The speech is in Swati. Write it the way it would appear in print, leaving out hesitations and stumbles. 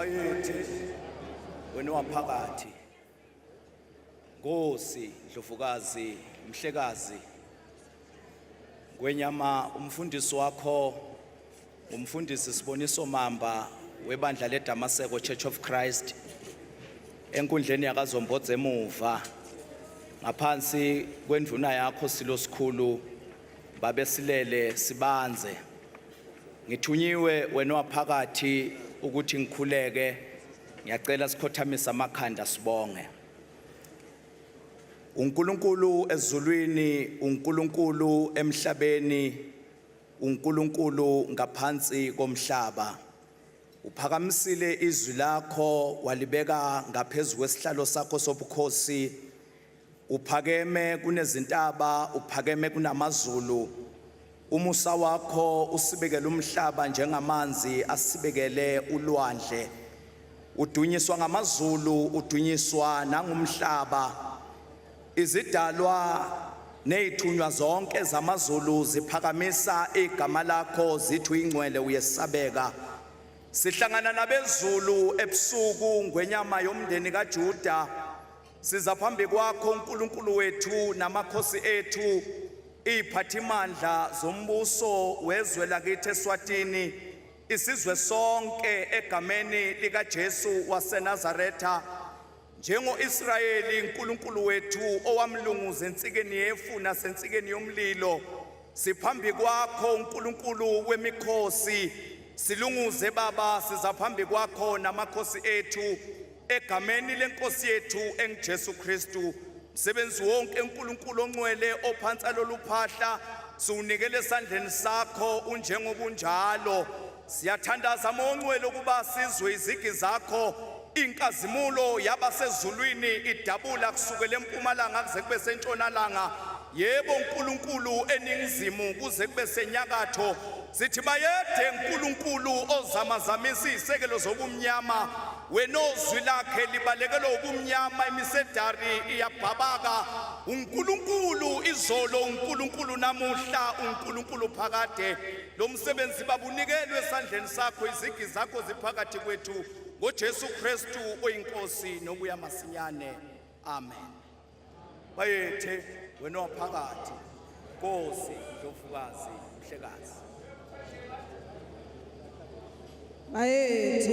Bayethe wena waphakathi. Nkosi Ndlovukazi Mhlekazi Ngwenyama umfundisi wakho umfundisi Siboniso Mamba webandla leDamaseko Church of Christ enkundleni yakaZombodze emuva ngaphansi kwendvuna yakho silo sikhulu babesilele sibanze Ngithunyiwe wena waphakathi ukuthi ngikhuleke ngiyacela sikhothamise amakhanda sibonge. uNkulunkulu ezulwini, uNkulunkulu emhlabeni, uNkulunkulu ngaphansi komhlaba. Uphakamisile izwi lakho walibeka ngaphezulu kwesihlalo sakho sobukhosi. Uphakeme kunezintaba, uphakeme kunamazulu. Umusa wakho usibekele umhlaba njengamanzi asibekele ulwandle. Udunyiswa ngamazulu, udunyiswa nangumhlaba. Izidalwa nezithunywa zonke zamazulu ziphakamisa igama lakho zithi uyingcwele uyesabeka. Sihlangana nabezulu ebusuku ngwenyama yomndeni kaJuda. Siza phambi kwakho uNkulunkulu wethu namakhosi ethu iziphathimandla zombuso wezwe lakithi eSwatini isizwe sonke egameni likaJesu waseNazaretha njengoIsrayeli uNkulunkulu wethu owamlunguza ensikeni yefu nasensikeni yomlilo siphambi kwakho uNkulunkulu wemikhosi silunguze baba siza phambi kwakho namakhosi ethu egameni lenkosi yethu enguJesu Kristu msebenzi wonke uNkulunkulu ongcwele ophansi lolu phahla siwunikele esandleni sakho unjengobunjalo siyathandaza mongcwele ukuba sizwe izigi zakho inkazimulo yabasezulwini idabula kusukela empumalanga kuze kube sentshonalanga yebo uNkulunkulu eningizimu kuze kube senyakatho sithi bayede uNkulunkulu ozamazamisa izisekelo zobumnyama wena ozwi lakhe libalekelwa ubumnyama imisedari iyabhabaka uNkulunkulu izolo uNkulunkulu namuhla uNkulunkulu phakade lo msebenzi babunikelwe esandleni sakho izigi zakho ziphakathi kwethu ngoJesu Kristu oyinkosi nobuya masinyane amen bayethe wena waphakathi nkosi ndlovukazi mhlekazi Bayethe.